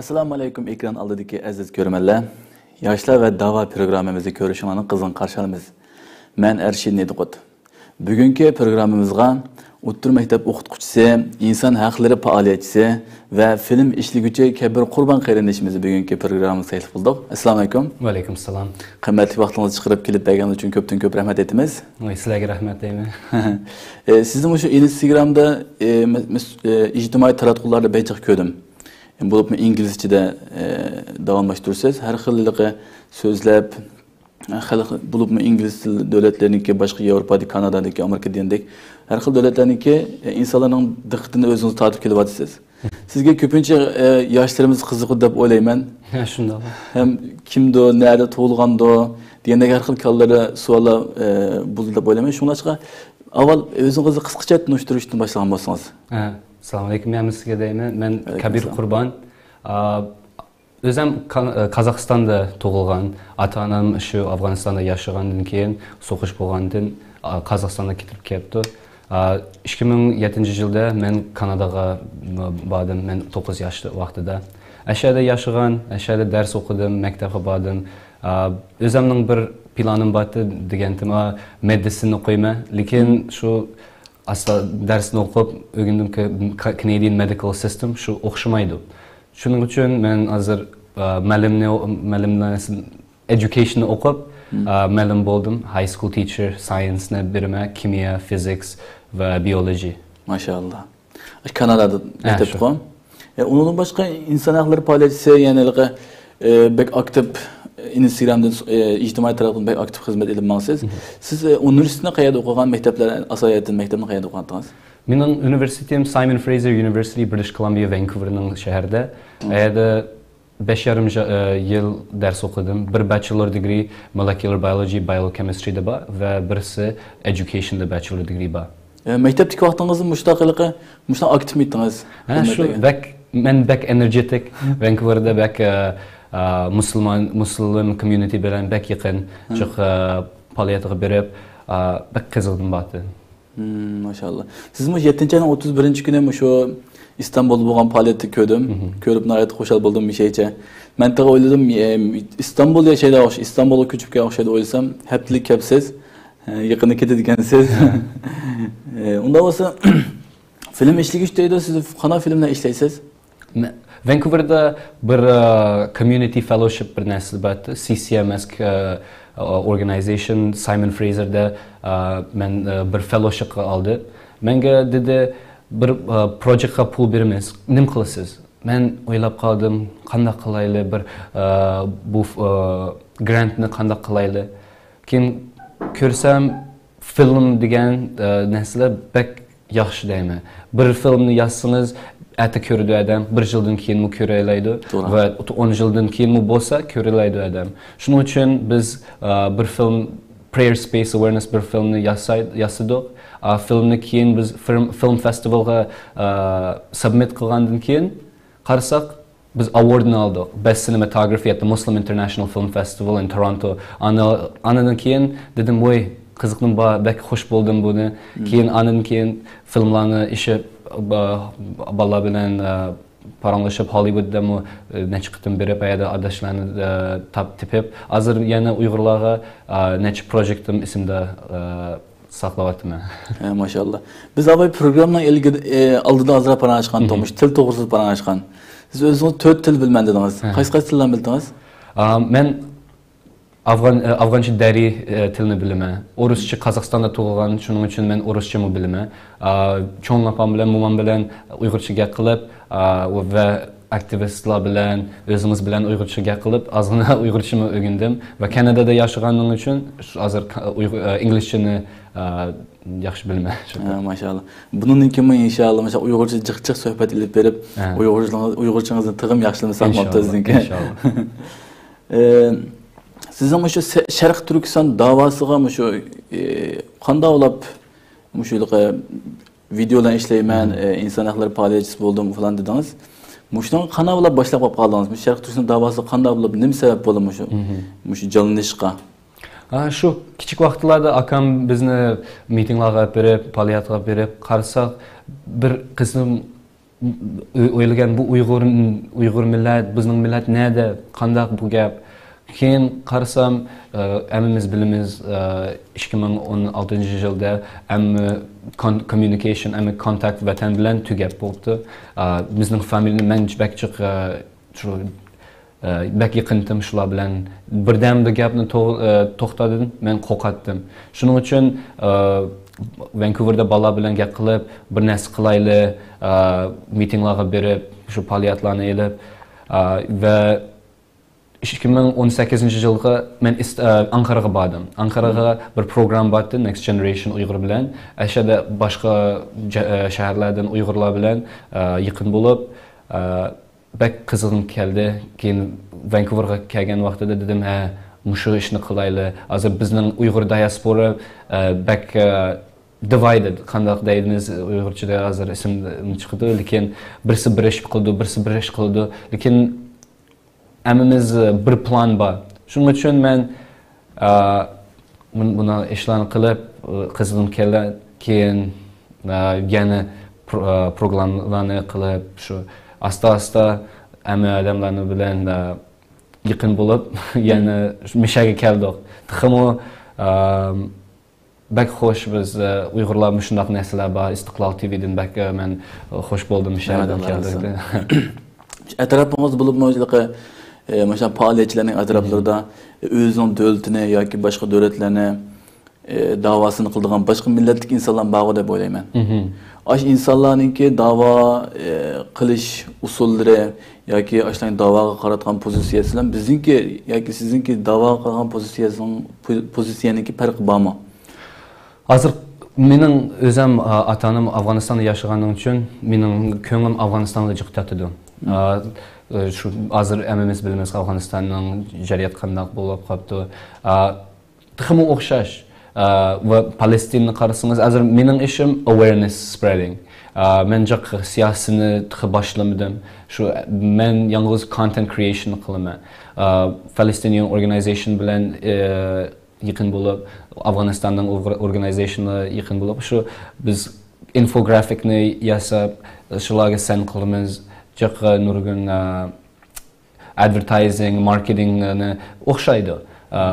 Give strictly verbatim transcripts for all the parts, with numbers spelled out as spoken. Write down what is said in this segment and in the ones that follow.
ئەسسالامۇ ئەلەيكۇم، ئېكران ئالدىدىكى ئەزىز كۆرۈرمەنلەر. ياشلار ۋە داۋا پروگراممىمىزنى كۆرۈشۈڭلارنى قىزغىن قارشى ئالىمىز. مەن ئەرشىن نېدىقۇت. بۈگۈنكى پروگراممىمىزغا ئوتتۇرا مەكتەپ ئوقۇتقۇچىسى، ئىنسان ھەقلىرى پائالىيەتچىسى ۋە فىلىم ئىشلىگۈچى كەبىر قۇربان قېرىندىشىمىزنى بۈگۈنكى پروگراممىمىزغا تەكلىپ قىلدۇق. ئەسسالامۇ ئەلەيكۇم. ۋەئەلەيكۇم ئەسسالام. قىممەتلىك ۋاقتىڭىزنى چىقىرىپ كېلىپ بەرگەنلىكى ئۈچۈن كۆپتىن كۆپ رەھمەت ئېيتىمىز. ۋاي، سىلەرگە رەھمەت دەيمەن. ئە، سىزنى مۇشۇ ئىنستگرامدا، ئە، مەس-، مەس-، ئە، ئىجتىمائىي تاراتقۇلاردا بەك جىق كۆردۈم. بولۇپمۇ ئىنگلىزچىدە، ئە، داۋاملاشتۇرىسىز. ھەر خىل ھېلىقى سۆزلەپ، خەلق، بولۇپمۇ ئىنگلىز تىل دۆلەتلىرىنىڭكى، باشقا ياۋروپادىكى، كانادادىكى، ئامېرىكا دېگەندەك، ھەر خىل دۆلەتلەرنىڭكى، ئە، ئىنسانلارنىڭ دىققىتىنى ئۆزىڭىز تارتىپ كېلىۋاتىسىز. سىزگە كۆپىنچە، ئە، ياشلىرىمىز قىزىقىدۇ دەپ ئويلايمەن. ھە، شۇنداق. ھەم كىمدۇ، نەدە تۇغۇلغاندۇ دېگەندەك ھەر خىل كاللىدا سوئاللار، ئە، بولىدۇ دەپ ئويلايمەن. شۇڭلاشقا ئاۋۋال ئۆزىڭىزنى قىسقىچە تونۇشتۇرۇشتىن باشلىغان بولسىڭىز. ھە، ئەسسالامۇ ئەلەيكۇم، ھەممىسىگە دەيمەن. مەن كەبىر قۇربان. ئا، ئۆزۈم كان-، ئە، قازاقىستاندا تۇغۇلغان، ئاتا-ئانام شۇ ئافغانىستاندا ياشىغاندىن كېيىن، سوقۇش بولغاندىن، ئا، قازاقىستانغا كېتىپ كەپتۇ. ئا، ئىككى مىڭ يەتتىنچى يىلدا مەن كاناداغا باردىم، مەن توققۇز ياش ۋاقتىدا. ئەشەدە ياشىغان، ئەشەدە دەرس ئوقۇدۇم، مەكتەپكە باردىم. ئا، ئۆزۈمنىڭ بىر پىلانىم بارتى دېگەنتىم، ئا، مېدىسىننى ئوقۇيمەن، لېكىن شۇ ئاستا دەرسنى ئوقۇپ ئۆگەندىمكى، كا-، Canadian medical system شۇ ئوخشىمايدۇ. شۇنىڭ ئۈچۈن مەن ھازىر، ئا، مەلىمنى، مەلىمنى، educationنى ئوقۇپ، ئا، مەلىم بولدۇم. High school teacher، scienceنى بىرمە، كىميا، physics ۋە biology. ماشائاللا. كانادادا مەكتەپتىكۇ. ئە، ئۇنىڭدىن باشقا ئىنسان ھەقلىرى پائالىيەتچىسى، يەنى ھېلىقى، ئە، بەك ئاكتىپ، ئىنستگرامدىن، ئە، ئىجتىمائىي تاراتقۇدىن بەك ئاكتىپ خىزمەت ئېلىپ ماڭىسىز. سىز، ئە، ئۇنىۋېرسىتېتنى قەيەردە ئوقۇغان، مەكتەپلەر، ئاساسەن مەكتەپنى قەيەردە ئوقۇغانتىڭىز؟ مېنىڭ ئۇنىۋېرسىتېتىم Simon Fraser University، British Columbia، ۋانكۇۋېرنىڭ شەھىرىدە. ئۇ يەردە بەش يېرىم يىل دەرس ئوقۇدۇم. بىر bachelor degree molecular biology، biochemistryدا بار ۋە بىرسى educationدا bachelor degree بار. ئە، مەكتەپتىكى ۋاقتىڭىزدا مۇشۇنداق ھېلىقى، مۇشۇنداق ئاكتىپمىدىڭىز؟ ھە، شۇ بەك، مەن بەك energetic، ۋانكۇۋېردا بەك، ئە، ئە، مۇسۇلمان، مۇسلىم community بىلەن بەك يېقىن، جىق، ئە، پائالىيەتكە بېرىپ، ئە، بەك قىزىقىدىم بارتى. مم، ماشائاللا. سىز مۇشۇ يەتتىنچى ئاينىڭ ئوتتۇز بىرىنچى كۈنى مۇشۇ ئىستانبۇلدا بولغان پائالىيەتنى كۆردۈم. كۆرۈپ ناھايىتى خۇشال بولدۇم مېنىڭچە. مەن تېخى ئويلىدىم، ئە، ئىستانبۇل ياشايدىغان ئوخشايدۇ، ئىستانبۇلغا كۆچۈپ كەلگەن ئوخشايدۇ ئويلىسام، ھەپتىلىك كەپسىز. ھە، يېقىندا كېتىدىكەنسىز. ئە، ئۇنداق بولسا، فىلىم ئىشلىگۈچى دەيدۇ، سىز قانداق فىلىملەر ئىشلەيسىز؟ مە-، ۋانكۇۋېردا بىر، ئە، community fellowship بىر نەرسە بار، سى سى ئېم ئېس، ئە، organization، سايمون فرېيزېردا، ئە، مەن، ئە، بىر fellowshipقا ئالدى. مەنگە دېدى، بىر، ئە، projectقا پۇل بېرىمىز، نېمە قىلىسىز؟ مەن ئويلاپ قالدىم، قانداق قىلايلى، بىر، ئە، بۇ، ئە، grantنى قانداق قىلايلى؟ كېيىن كۆرسەم، فىلىم دېگەن، ئە، نەرسىلەر بەك ياخشى دەيمەن. بىر فىلىمنى يازسىڭىز، ئەتە كۆرىدۇ ئادەم، بىر يىلدىن كېيىنمۇ كۆرەلەيدۇ. توغرا. ۋە ئون يىلدىن كېيىنمۇ بولسا كۆرەلەيدۇ ئادەم. شۇنىڭ ئۈچۈن بىز، ئە، بىر فىلىم، Prayer Space Awareness بىر فىلىمنى ياساي-، ياسىدۇق. ئە، فىلىمنى كېيىن بىز فىلىم، فىلىم فېستىۋالغا، ئە، submit قىلغاندىن كېيىن قارىساق، بىز ئاۋاردنى ئالدۇق. Best Cinematography at the Muslim International Film Festival in Toronto. ئانا-، ئاندىن كېيىن دېدىم، ۋوي، قىزىقتىم، با-، بەك خۇش بولدۇم بۇنى. كېيىن ئاندىن كېيىن فىلىملارنى ئىشى، با-، بالىلار بىلەن، ئە، پاراڭلىشىپ، ھوللىۋۇدتىمۇ، ئە، نەچچە قېتىم بېرىپ، ئۇ يەردە ئاداشلارنى، ئە، تاپ-، تېپىپ، ھازىر يەنە ئۇيغۇرلارغا، ئە، نەچچە پروژېكتىم ئېسىمدە، ئە، ساقلاۋاتىمەن. ھە، ماشائاللا. بىز ئاۋۋال پروگراممىنىڭ ئىلگىرى، ئە، ئالدىدا ئازراق پاراڭلاشقان، تۇرمۇش، تىل توغرىسىدا پاراڭلاشقان. سىز ئۆزىڭىز تۆت تىل بىلىمەن دېدىڭىز. ھە. قايسى، قايسى تىللارنى بىلدىڭىز؟ ئا، مەن ئافغان، ئە، ئافغانچە دەرى، ئە، تىلىنى بىلىمەن. ئورۇسچە قازاقىستاندا تۇغۇلغان، شۇنىڭ ئۈچۈن مەن ئورۇسچىمۇ بىلىمەن. ئا، چوڭ ئاپام بىلەن مومام بىلەن ئۇيغۇرچە گەپ قىلىپ، ئا، ۋە ئاكتىۋىستلار بىلەن، ئۆزىڭىز بىلەن ئۇيغۇرچە گەپ قىلىپ، ئازغىنە ئۇيغۇرچىمۇ ئۆگەندىم. ۋە كانادادا ياشىغانلىقىم ئۈچۈن ھازىر ئۇيغۇر، ئە، ئىنگلىزچىنى، ئە، ياخشى بىلىمەن. ھە، ماشائاللا. بۇنىڭدىن كېيىنمۇ ئىنشائاللا، ماشائاللا، ئۇيغۇرچە جىق-جىق سۆھبەت ئېلىپ بېرىپ، ھە، ئۇيغۇرچىڭىز-، ئۇيغۇرچىڭىزنى تېخىمۇ ياخشىلىمىساق بوپتۇ ئىنشائاللا، بىزنىڭكى. ئىنشائاللا. ئە، سىزنىڭ مۇشۇ سە-، شەرقىي تۈركىستان داۋاسىغا مۇشۇ، ئە، قانداق بولۇپ مۇشۇ ۋىدېئولار ئىشلەيمەن، ئە، ئىنسان ھەقلىرى پائالىيەتچىسى بولدۇم فىلان دېدىڭىز. مۇشۇنىڭغا قانداق بولۇپ باشلاپ قالدىڭىز؟ مۇشۇ شەرقىي تۈركىستان داۋاسىغا قانداق بولۇپ، نېمە سەۋەب بولدى مۇشۇ، مۇشۇ جانلىنىشقا؟ ھە، شۇ كىچىك ۋاقىتلاردا ئاكام بىزنى مىتىڭلارغا ئەپ بېرىپ، پائالىيەتكە ئەپ بېرىپ، قارىساق، بىر قىسىم ئوي-، ئويلىغان بۇ ئۇيغۇر، ئۇيغۇر مىللەت، بىزنىڭ مىللەت نەدە، قانداق بۇ گەپ؟ كېيىن قارىسام، ئە، ھەممىمىز بىلىمىز، ئە، ئىككى مىڭ ئون ئالتىنچى يىلدا ھەممە كون-، كوممۇنىكېيشن، ھەممە كونتاكت ۋەتەن بىلەن تۈگەپ بوپتۇ. ئە، بىزنىڭ فامىلىنى مەن بەك جىق، ئە، شۇ، ئە، بەك يېقىنتىم شۇلار بىلەن. بىردەم بىر گەپنى تو-، ئە، توختاتتىم، مەن قورقاتتىم. شۇنىڭ ئۈچۈن، ئە، ۋانكۇۋېردا بالىلار بىلەن گەپ قىلىپ، بىر نەرسە قىلايلى، ئە، مىتىڭلارغا بېرىپ، شۇ پائالىيەتلەرنى ئېلىپ، ئە، ۋە ئىككى مىڭ ئون سەككىزىنچى يىلغا مەن ئىست-، ئە، ئانقارىغا باردىم. ئانقارىغا بىر پروگرامما بارتتى، نېكست جېنېرېيشن ئۇيغۇر بىلەن. ئەشەدە باشقا جە-، ئە، شەھەرلەردىن ئۇيغۇرلار بىلەن، ئە، يېقىن بولۇپ، ئە، بەك قىزغىن كەلدى. كېيىن ۋانكۇۋېرغا كەلگەن ۋاقتىدا دېدىم، ھە، مۇشۇ ئىشنى قىلايلى. ھازىر بىزنىڭ ئۇيغۇر دىياسپورا، ئە، بەك، ئە، دىۋايدېد، قانداق دەيمىز ئۇيغۇرچىدا، ھازىر ئېسىمدىن چىقىدۇ، لېكىن بىرسى بىر ئىش قىلىدۇ، بىرسى بىر ئىش قىلىدۇ. لېكىن ھەممىمىز، ئە، بىر پىلان بار. شۇنىڭ ئۈچۈن مەن، ئە، بۇ-، بۇنى ئىشلارنى قىلىپ، ئە، قىزغىن كەلدى. كېيىن، ئە، يەنە پرو-، ئە، پروگراممىلارنى قىلىپ، شۇ ئاستا-ئاستا ھەممە ئادەملەرنى بىلەن، ئە، يېقىن بولۇپ، يەنە شۇ مىشەگە كەلدۇق. تېخىمۇ، ئە، بەك خوش بىز، ئە، ئۇيغۇرلار مۇشۇنداق نەرسىلەر بار. ئىستىقلال تىۋىدىن بەك، ئە، مەن خوش بولدۇم مۇشۇ يەردىن كەلدۇق. ئەتراپىڭىزدا بولۇپمۇ ھېلىقى، ئە، مۇشۇنداق پائالىيەتچىلەرنىڭ ئەتراپلىرىدا، ئە، ئۆزىنىڭ دۆلىتىنى ياكى باشقا دۆلەتلەرنى، ئە، داۋاسىنى قىلىدىغان باشقا مىللەتلىك ئىنسانلار بارغۇ دەپ ئويلايمەن. ئاشۇ ئىنسانلارنىڭكى داۋا، ئە، قىلىش ئۇسۇللىرى ياكى ئاشۇلارنىڭ داۋاغا قاراتقان پوزىتسىيەسى بىلەن بىزنىڭكى ياكى سىزنىڭكى داۋاغا قارىغان پوزىتسىيەسىنىڭ، پو-، پوزىتسىيەنىڭكى پەرقى بارمۇ؟ ھازىر مېنىڭ ئۆزۈم، ئا-، ئاتا-ئانام ئافغانىستاندا ياشىغانلىقى ئۈچۈن مېنىڭ كۆڭلۈم ئافغانىستانغا جىق تارتىدۇ. ئا، شۇ ھازىر ھەممىمىز بىلىمىز، ئافغانىستاننىڭ جەرياتى قانداق بولۇپ قاپتۇ. ئا، تېخىمۇ ئوخشاش. ئا، ۋە پەلەستىننى قارىسىڭىز، ھازىر مېنىڭ ئىشىم awareness spreading. ئا، مەن جىق سىياسىينى تېخى باشلىمىدىم. شۇ، مەن يالغۇز content creation قىلىمەن. ئا، Palestinian organization بىلەن، ئە، يېقىن بولۇپ، ئافغانىستاننىڭ ئورغ-، ئورگانىزېيشنىغا يېقىن بولۇپ، شۇ بىز ئىنفوگرافىكنى ياساپ، شۇلارغا سەن قىلىمىز، جىق نۇرغۇن، ئە، ئادۋېرتايزىڭ، ماركېتىڭنى ئوخشايدۇ. ئە،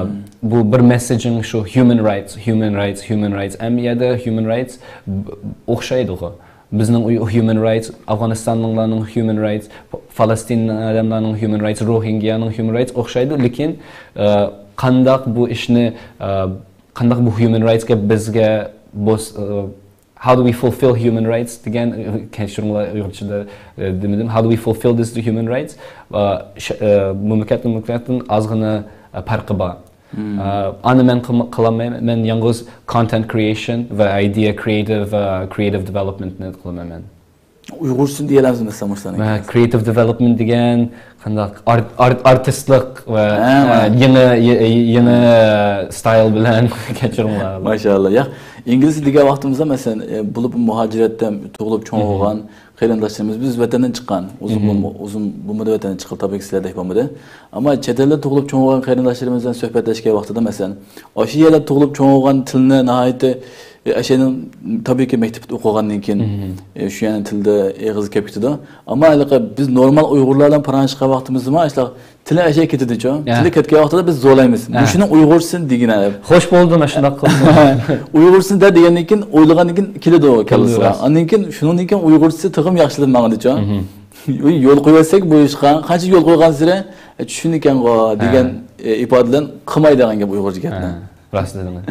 بۇ بىر مېسسېجىڭ شۇ human rights، human rights، human rights. ئەمما يەردە human rights ب-، ئوخشايدىغۇ. بىزنىڭ ئۇ human rights، ئافغانىستانلىقلارنىڭ human rights، پ-، فەلەستىن ئادەملەرنىڭ human rights، روھىنگيانىڭ human rights ئوخشايدۇ، لېكىن، ئە، قانداق بۇ ئىشنى، ئە، قانداق بۇ human rightsكە بىزگە بوس-، ئە، how do we fulfill human rights دېگەن، ئە، كەچۈرۈڭلار، ئۇيغۇرچىدا، ئە، دېمىدىم. How do we fulfill this human rights؟ ئە، ش-، ئە، مەملىكەتتىن مەملىكەتتىن ئازغىنا، ئە، پەرقى بار. ئە، ئانى مەن قىلما-، قىلالمايمەن. مەن يالغۇز content creation ۋە idea creative، ئە، creative developmentنى قىلىمەن مەن. ئۇيغۇرچىسىنى دېيەلەمسىز مەسىلەن مۇشۇلارنى؟ مە، creative development دېگەن قانداق ئارت-، ئارت-، ئارتىستلىق ۋە، ئە، ئە، يېڭى، يې-، يېڭى ستايل بىلەن كەچۈرۈڭلار. ماشائاللا. ياق، ئىنگلىزچە دېگەن ۋاقتىمىزدا مەسىلەن، ئە، بولۇپ مۇھاجىرەتتە تۇغۇلۇپ چوڭ بولغان قېرىنداشلىرىمىز، بىز ۋەتەندىن چىققان، ئۇزۇن بولما-، ئۇزۇن بولمىدى ۋەتەندىن چىققىلى، تاپىكسىلەردەك بولمىدى. ئەمما چەت ئەلدە تۇغۇلۇپ چوڭ بولغان قېرىنداشلىرىمىز بىلەن سۆھبەتلەشكەن ۋاقتىدا، مەسىلەن، ئاشۇ يەردە تۇغۇلۇپ چوڭ بولغان تىلنى ناھايىتى، ئە، ئەشەنىڭ، تەبىئىيكى، مەكتەپتە ئوقۇغاندىن كېيىن، ئە، شۇ يەرنىڭ تىلىدا ئېغىزغا كېلىپ كېتىدۇ. ئەمما ھېلىقى بىز نورمال ئۇيغۇرلار بىلەن پاراڭلاشقان ۋاقتىمىزدىمۇ ئاشۇنداق تىلى ئەشەگە كېتىدىچۇ. تىلى كەتكەن ۋاقتىدا بىز زورلايمىز. مۇشۇنىڭ ئۇيغۇرچىسىنى دېگىنە دەپ. خوش بولدۇم ئاشۇنداق قىلسا. ئۇيغۇرچىسىنى دە دېگەندىن كېيىن، ئويلىغاندىن كېيىن كېلىدۇ كاللىسىغا. ئاندىن كېيىن شۇنىڭدىن كېيىن ئۇيغۇرچىسى تېخىمۇ ياخشىلىنىپ ماڭىدىچۇ. يول قويۇۋەتسەك بۇ ئىشقا، قانچە يول قويغانسېرى، ئە، چۈشىنىكەنغۇ دېگەن، ئە، ئىپادە بىلەن قىلمايدىغان گەپ ئۇيغۇرچە گەپنى. راست دېدىڭىز.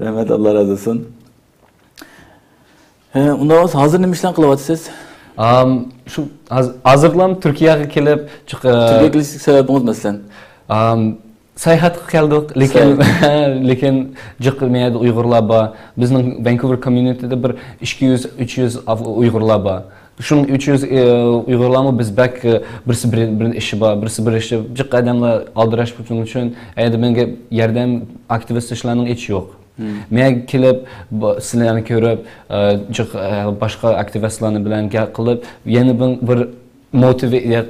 رەھمەت، ئاللا رازى بولسۇن. ھە، ئۇنداق بولسا ھازىر نېمە ئىشلارنى قىلىۋاتىسىز؟ ئام، شۇ ھاز-، ھازىرلا تۈركىيەگە كېلىپ، چىق-، ئە، تۈركىيەگە كېلىشلىك سەۋەبىڭىز مەسىلەن؟ ئام، ساياھەتكە كەلدۇق، لېكىن، لېكىن جىق مەيەدە ئۇيغۇرلار بار. بىزنىڭ ۋانكۇۋېر كوممۇنىتىدا بىر ئىككى يۈز، ئۈچ يۈز ئاف-، ئۇيغۇرلار بار. شۇنىڭ ئۈچ يۈز، ئە، ئۇيغۇرلارمۇ بىز بەك، ئە، بىرسى بىر، بىر ئىشى بار، بىرسى بىر ئىشى، جىق ئادەملەر ئالدىراش، شۇنىڭ ئۈچۈن ئەيدە مەنگە ياردەم ئاكتىۋىست ئىشلارنىڭ ھېچ يوق. مەن كېلىپ، بۇ، سىلەرنى كۆرۈپ، ئە، جىق، ئە، باشقا ئاكتىۋىستلارنى بىلەن گەپ قىلىپ، يەنە بىر، بىر موتىۋى-، يا،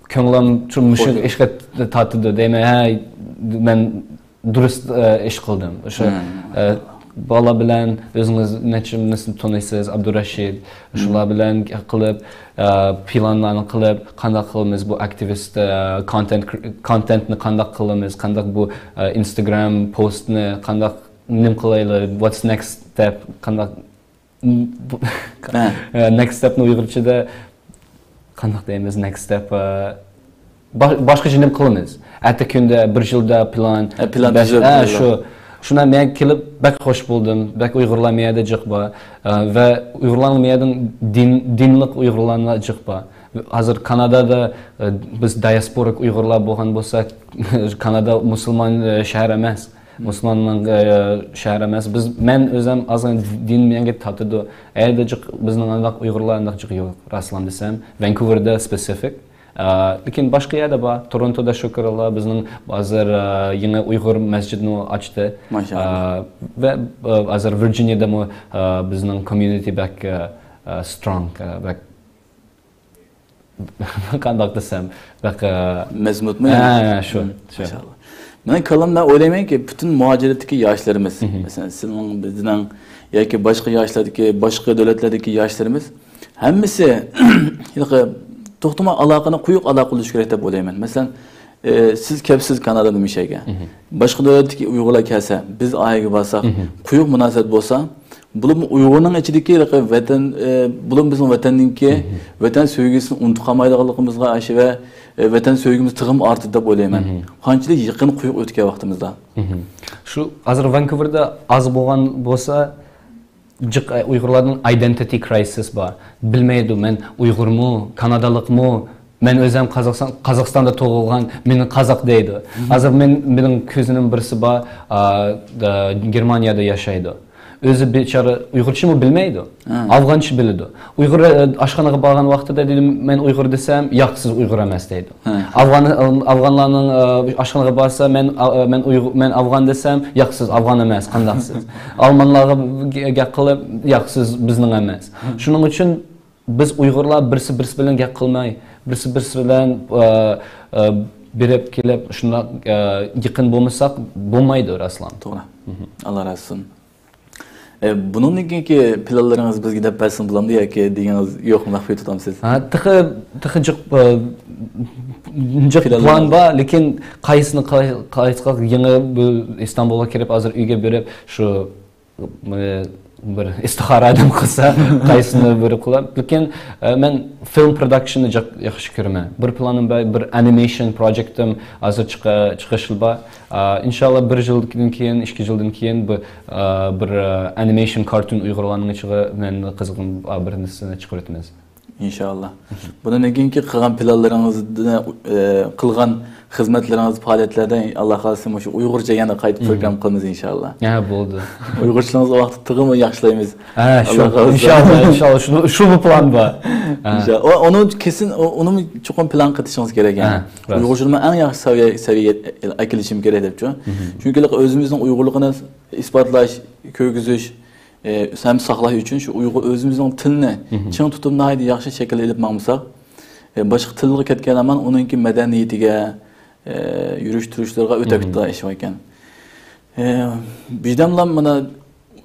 كۆڭلۈم شۇ مۇشۇ ئىشقا تارتىدۇ دەيمەن. ھە، مەن دۇرۇس، ئە، ئىش قىلدىم. شۇ، ئە، بالا بىلەن ئۆزىڭىز نەچچە مىڭنى تونۇيسىز، ئابدۇرەشىد، شۇلار بىلەن قىلىپ، ئە، پىلانلارنى قىلىپ، قانداق قىلىمىز بۇ ئاكتىۋىست، ئە، كونتېنت، كونتېنتنى قانداق قىلىمىز، قانداق بۇ، ئە، ئىنستاگرام پوستنى قانداق نېمە قىلايلى، what's next step، قانداق، بۇ، ھە. ئە، نېكست ستېپنى ئۇيغۇرچىدا قانداق دەيمىز، نېكست ستېپ، ئە، با-، باشقىچە نېمە قىلىمىز؟ ئەتە كۈندە، بىر يىلدا پىلان، ھە، پىلان بەش، تۈزۈپ ھە، بولىدۇ. شۇ. شۇنداق مەن كېلىپ بەك خوش بولدۇم. بەك ئۇيغۇرلار مەيەدە جىق بار. ئە، ۋە ئۇيغۇرلارنىڭ مەيەدىن دىن، دىنلىق ئۇيغۇرلارنىڭ جىق بار. ھازىر كانادادا، ئە، بىز دىياسپورىك ئۇيغۇرلار بولغان بولسا، كانادا مۇسۇلمان، ئە، شەھەر ئەمەس. مۇسۇلماننىڭ، ئە، شەھەر ئەمەس. بىز، مەن ئۆزۈم ئازغىنە دىن مەنگە تارتىدۇ. ئەيدە جىق بىزنىڭ ئانداق ئۇيغۇرلار ئانداق جىق يوق، راستلام دېسەم. ۋانكۇۋېردا سپېسىفىك. ئە، لېكىن باشقا يەردە بار. تورونتودا شۈكۈرئاللا بىزنىڭ ھازىر، ئە، يېڭى ئۇيغۇر مەسچىتىنى ئاچتى. ماشائاللا. ئە، ۋە، ئە، ھازىر ۋىرجىنىيەدىمۇ، ئە، بىزنىڭ كوميۇنىتى بەك، ئە، ئە، سترونگ، ئە، بەك، قانداق دېسەم، بەك، ئە، مەزمۇتمۇ يەنى؟ ھە، شۇ، شۇ. ماشائاللا. مېنىڭ كاللامدا، مەن ئويلايمەنكى، پۈتۈن مۇھاجىرەتتىكى ياشلىرىمىز، مەسىلەن، سىزنىڭ، بىزنىڭ ياكى باشقا ياشلاردىكى، باشقا دۆلەتلەردىكى ياشلىرىمىز ھەممىسى ھېلىقى توختىماي ئالاقىنى، قويۇق ئالاقە قىلىشى كېرەك دەپ ئويلايمەن. مەسىلەن، ئى، سىز كەپسىز كانادادا مۇشۇ يەرگە. باشقا دۆلەتتىكى ئۇيغۇرلار كەلسە، بىز ئايىگە بارساق، قويۇق مۇناسىۋەت بولسا، بولۇپمۇ ئۇيغۇرنىڭ ئىچىدىكى ھېلىقى ۋەتەن، ئى، بولۇپمۇ بىزنىڭ ۋەتەننىڭكى ۋەتەن سۆيگۈسىنى ئۇنتۇپ قالمايدىغانلىقىمىزغا ئاشۇ ۋە، ئى، ۋەتەن سۆيگۈمىز تېخىمۇ ئارتىدۇ دەپ ئويلايمەن. قانچىلىك يېقىن، قويۇق ئۆتكەن ۋاقتىمىزدا. شۇ ھازىر ۋانكۇۋېردا ئاز بولغان بولسا، جىق، ئۇيغۇرلارنىڭ ئايدېنتىتى كرايسىس بار. بىلمەيدۇ، مەن ئۇيغۇرمۇ، كانادالىقمۇ؟ مەن ئۆزۈم قازاقستان، قازاقستاندا تۇغۇلغان، مېنى قازاق دەيدۇ. ھازىر مەن، مېنىڭ كۈزىنىم بىرسى بار، ئا، ئا، گېرمانىيەدە ياشايدۇ. ئۆزى بىچارە ئۇيغۇرچىمۇ بىلمەيدۇ. ئافغانچە بىلىدۇ. ئۇيغۇر، ئا، ئاشخانىغا بارغان ۋاقتىدا دېدىم، مەن ئۇيغۇر دېسەم، ياق، سىز ئۇيغۇر ئەمەس دەيدۇ. ئافغان، ئافغانلارنىڭ، ئا، ئاشخانىغا بارسا، مەن، ئا، مەن ئۇيغۇر، مەن ئافغان دېسەم، ياق، سىز ئافغان ئەمەس، قانداقسىز؟ ئالمانلارغا گەپ قىلىپ، ياق، سىز بىزنىڭ ئەمەس. شۇنىڭ ئۈچۈن بىز ئۇيغۇرلار بىرسى بىرسى بىلەن گەپ قىلماي، بىرسى بىرسى بىلەن، ئە، ئە، بېرىپ كېلىپ شۇنداق، ئە، يېقىن بولمىساق بولمايدۇ، راسلان. توغرا. ئاللا رازى بولسۇن. ئە، بۇنىڭدىن كېيىنكى پىلانلىرىڭىز بىزگە دەپ بەرسىڭىز بولامدۇ ياكى دېگىنىڭىز يوقمۇ، مەخپىي تۇتامسىز؟ ھە، تېخى، تېخى جىق، ئە، جىق پىلان بار، لېكىن قايسىنى، قاي-، قايسىغا يېڭى بۇ ئىستانبۇلغا كىرىپ، ھازىر ئۆيگە بېرىپ، شۇ بىر ئىستىخارە ئادەم قىلسا، قايسىنى بىر قىلار. لېكىن، ئە، مەن فىلم پروداكشننى جىق ياخشى كۆرىمەن. بىر پىلانىم بار، بىر ئانىمېيشن پروجېكتىم ھازىر چىقا-، چىقىشى بار. ئە، ئىنشاللا بىر يىلدىن كېيىن، ئىككى يىلدىن كېيىن بۇ، ئە، بىر، ئە، ئانىمېيشن كارتون ئۇيغۇرلارنىڭ ئىچىگە مەن قىزغىن، ئە، بىر نەرسىنى چىقىرىۋېتىمىز. ئىنشاللا. بۇنىڭدىن كېيىنكى قىلغان پىلانلىرىڭىزنى، ئە، قىلغان خىزمەتلىرىڭىز، پائالىيەتلەردە، ئاللا خالىسا، مۇشۇ ئۇيغۇرچە يەنە قايتا پروگرامما قىلىمىز، ئىنشاللا. ھە، بولدى. ئۇيغۇرچىلىقىڭىزنى ۋاقتىدا تېخىمۇ ياخشىلايمىز. ھە، شۇ، ئاللا خالىسا. ئىنشاللا، ئىنشاللا، شۇ، شۇ بۇ پىلان بار. ھە. ئىنشاللا. ئۇ، ئۇنى كېسىن، ئۇ، ئۇنىمۇ چوقۇم پىلان قىلىشىڭىز كېرەك، يەنى. ھە، راست. ئۇيغۇرچىلىقنى ئەڭ ياخشى سەۋىيە-، سەۋىيەگە ئەكېلىشىم كېرەك دەپچۇ. چۈنكى ئۆزىمىزنىڭ ئۇيغۇرلۇقىنى ئىسپاتلاش، كۆرگۈزۈش، ئە، ھەم ساقلاش ئۈچۈن شۇ ئۇيغۇر ئۆزىمىزنىڭ تىلىنى چىڭ تۇتۇپ، ناھايىتى ياخشى شەكىلدە ئېلىپ ماڭمىساق، ئە، باشقا تىلغا كەتكەن ھامان ئۇنىڭكى مەدەنىيىتىگە، ئە، يۈرۈش تۇرۇشلىرىغا ئۆتەكتە ئىش بار ئىكەن. ئە، بىردەملا مانا،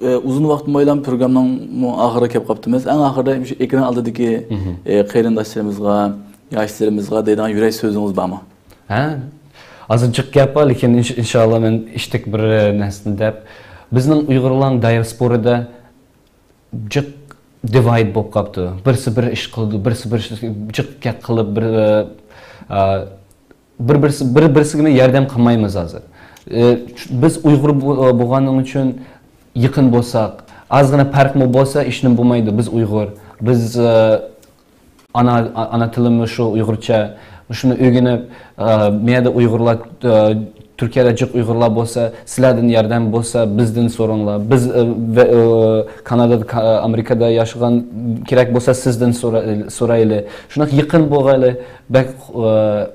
ئە، ئۇزۇن ۋاقىت بولمايلا پروگراممىنىڭمۇ ئاخىرىغا كەپ قاپتىمىز. ئەڭ ئاخىرىدا شۇ ئېكران ئالدىدىكى، ئە، قېرىنداشلىرىمىزغا، ياشلىرىمىزغا دەيدىغان يۈرەك سۆزىڭىز بارمۇ؟ ھە؟ ھازىر جىق گەپ بار، لېكىن ئىنش-، ئىنشاللا مەن ئىشتەك بىر نەرسىنى دەپ، بىزنىڭ ئۇيغۇرلارنىڭ دىياسپورىدا جىق دىۋايد بولۇپ قاپتۇ. بىرسى بىر ئىش قىلىدۇ، بىرسى بىر ئىش، جىق گەپ قىلىپ، بىر، ئە، بىر-، بىرسى، بىر-، بىرسىگە ياردەم قىلمايمىز ھازىر. ئە، بىز ئۇيغۇر بو-، بولغانلىقى ئۈچۈن يېقىن بولساق، ئازغىنە پەرقمۇ بولسا، ھېچنېمە بولمايدۇ. بىز ئۇيغۇر. بىز، ئە، ئانا، ئانا تىلىمىز شۇ ئۇيغۇرچە. شۇنى ئۆگىنىپ، ئە، مەيەردە ئۇيغۇرلار، ئە، تۈركىيەدە جىق ئۇيغۇرلار بولسا، سىلەردىن ياردەم بولسا، بىزدىن سوراڭلار. بىز، ئە، ۋە، ئە، كانادادا، كا-، ئامېرىكادا ياشىغان كېرەك بولسا، سىزدىن سورا-، سورايلى. شۇنداق يېقىن بولغايلى. بەك، ئە،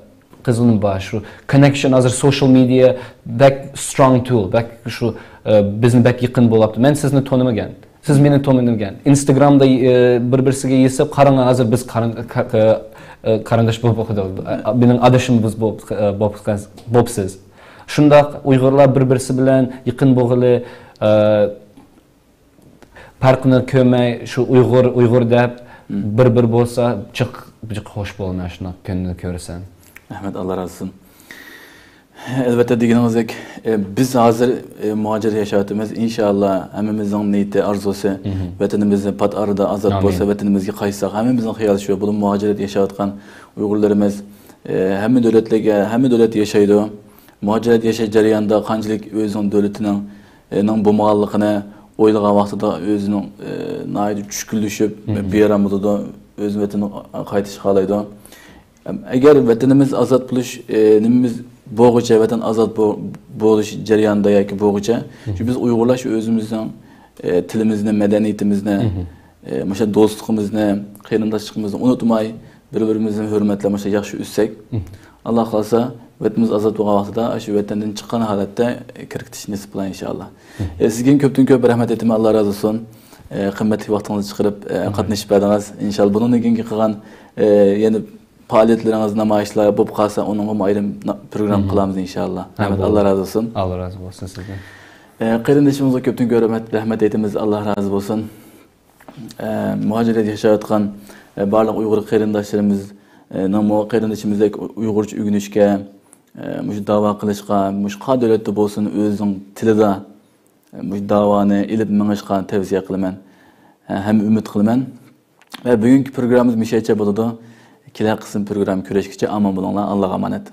قىزغىنىم بار. شۇ كوننېكشن ھازىر سوشال مېدىيا بەك سترونگ تۇل، بەك شۇ، ئە، بىزنى بەك يېقىن بولاپتۇ. مەن سىزنى تونۇمىغان. سىز مېنى تونۇمىغان. ئىنستاگرامدا، ئە، بىر-بىرسىگە يېزىپ، قاراڭ، ھازىر بىز قاران-، قا-، قا-، ئە، قارىنداش بولۇپ ئوقۇدۇق. ئە، مېنىڭ ئادىشىم بىز بولۇپ، ئە، بولۇپ، بولۇپسىز. شۇنداق ئۇيغۇرلار بىر-بىرسى بىلەن يېقىن بولغىلى، ئە، پەرقىنى كۆرمەي، شۇ ئۇيغۇر، ئۇيغۇر دەپ بىر-بىر بولسا، جىق، جىق خوش بولىمەن شۇنداق كۈننى كۆرسەم. رەھمەت، ئاللا رازى بولسۇن. ئەلۋەتتە، دېگىنىڭىزدەك، ئە، بىز ھازىر، ئە، مۇھاجىرەتتە ياشاۋاتىمىز. ئىنشاللا، ھەممىمىزنىڭ نىيىتى، ئارزۇسى، ۋەتىنىمىزدە پات ئارىدا ئازاد بولسا، ۋەتىنىمىزگە قايتساق، ھەممىمىزنىڭ خىيالى شۇ. بۇ مۇھاجىرەتتە ياشاۋاتقان ئۇيغۇرلىرىمىز، ئە، ھەممە دۆلەتلەرگە، ھەممە دۆلەتتە ياشايدۇ. مۇھاجىرەت ياشاش جەريانىدا قانچىلىك ئۆزىنىڭ دۆلىتىنىڭ، ئە، نىڭ بولمىغانلىقىنى ئويلىغان ۋاقتىدا ئۆزىنىڭ، ئە، ناھايىتى چۈشكۈنلىشىپ، بىئارام بولىدۇ، ئۆز ۋەتىنىگە قايتىشقا خالايدۇ. ئەگەر ۋەتىنىمىز ئازاد بولۇش، ئە، نېمىمىز بولغۇچە، ۋەتەن ئازاد بو-، بولۇش جەريانىدا ياكى بولغۇچە، شۇ بىز ئۇيغۇرلار شۇ ئۆزىمىزنىڭ، ئە، تىلىمىزنى، مەدەنىيىتىمىزنى، ئە، مۇشۇ دوستلۇقىمىزنى، قېرىنداشلىقىمىزنى ئۇنتۇماي، بىر-بىرىمىزنى ھۆرمەتلەپ، مۇشۇ ياخشى ئۆتسەك، ئاللا خالىسا، ۋەتىنىمىز ئازاد بولغان ۋاقتىدا شۇ ۋەتەندىن چىققان ھالەتتە كىرىپ كېتىش نېسىپ قىلار، ئىنشاللا. ئە، سىزگە كۆپتىن كۆپ رەھمەت ئېيتىمەن، ئاللا رازى بولسۇن. ئە، قىممەتلىك ۋاقتىڭىزنى چىقىرىپ، ئە، قاتنىشىپ بەردىڭىز. ئىنشاللا، بۇنىڭدىن كېيىنكى قىلغان، ئە، يەنە پائالىيەتلىرىڭىز، نامايىشلار بولۇپ قالسا، ئۇنىڭغىمۇ ئايرىم نا-، پروگرامما قىلارمىز، ئىنشاللا. رەھمەت، ئاللا رازى بولسۇن. ئاللا رازى بولسۇن سىزدىن. ئە، قېرىندىشىمىزغا كۆپتىن كۆپ رەھمەت، رەھمەت ئېيتىمىز، ئاللا رازى بولسۇن. ئە، مۇھاجىرەتتە ياشاۋاتقان، ئە، بارلىق ئۇيغۇر قېرىنداشلىرىمىز، ئە، نىڭمۇ قېرىندىشىمىزدەك ئۇيغۇرچە ئۆگىنىشكە، ئە، مۇشۇ داۋا قىلىشقا، مۇشۇ قا دۆلەتتە بولسۇن، ئۆزىنىڭ تىلىدا، ئە، مۇشۇ داۋانى ئېلىپ مېڭىشقا تەۋسىيە قىلىمەن، ئە، ھەم ئۈمىد قىلىمەن. ۋە بۈگۈنكى پروگراممىمىز مۇشۇ يەرچە بولىدۇ. كېلەر قىسىم پروگرامما كۆرۈشكىچە ئامان بولۇڭلار. ئاللاغا ئامانەت.